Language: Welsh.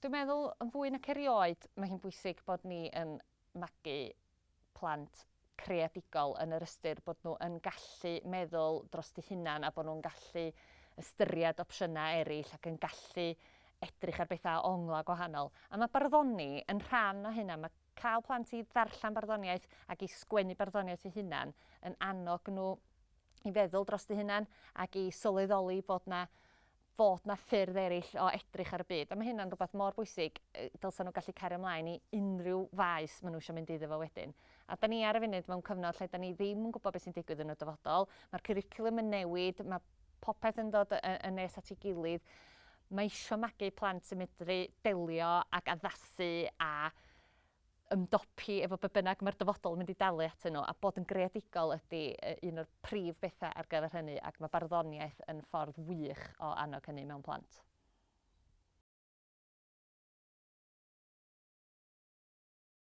Dwi'n meddwl yn fwy nac erioed mae hi'n bwysig bod ni yn magu plant creadigol yn yr ystyr bod nhw yn gallu meddwl dros eu hunan a bod nhw'n gallu ystyried opsiynau eraill ac yn gallu edrych ar bethau o onglau gwahanol. A mae barddoni yn rhan o hynna. Mae cael plant i ddarllen barddoniaeth ac i sgwennu barddoniaeth eu hunan yn annog nhw i feddwl dros eu hunan ac i sylweddoli bod 'na fod 'na ffyrdd eraill o edrych ar y byd. A mae hynna'n rhywbeth mor bwysig, dylsen nhw gallu cario ymlaen i unrhyw faes maen nhw eisiau mynd iddo fo wedyn. A da ni ar y funud mewn cyfnod lle da ni ddim yn gwybod beth sy'n digwydd yn y dyfodol. Mae'r cwricwlwm yn newid, mae popeth yn dod yn nes at ei gilydd. Mae eisiau magu plant sy'n medru delio ac addasu a ymdopi efo be bynnag mae'r dyfodol yn mynd i dalu atyn nhw, a bod yn greadigol ydy un o'r prif bethau ar gyfer hynny, ac mae barddoniaeth yn ffordd wych o annog hynny mewn plant.